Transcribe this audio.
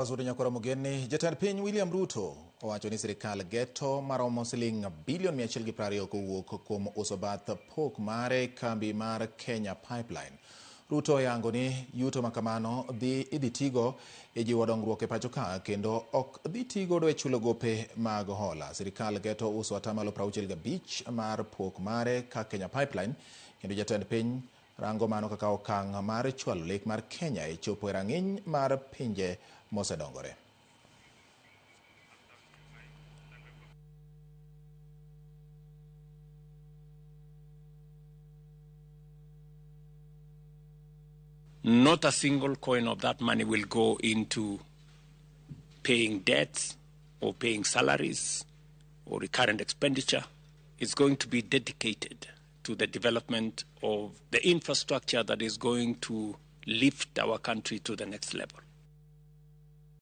Wasudo nyakwara Mogeni, jatend piny William Ruto owacho ni sirikal geto maromo siling bilion 120 kowuok kuom uso bath pok mare kambi mar Kenya Pipeline. Ruto oyango ni yuto makamano dhi idhi tigo e jiwo dongruok e pacho ka kendo ok dhi tigodo e chulo gope mag hola. Sirikal geto uso atamalo 65 mar pok mare ka Kenya Pipeline kendo jatend piny rango mano kaka okang' mar chwalo lek mar Kenya e chopo e rang'iny mar pinje mosedongore. Not a single coin of that money will go into paying debts or paying salaries or recurrent expenditure. It's going to be dedicated to the development of the infrastructure that is going to lift our country to the next level.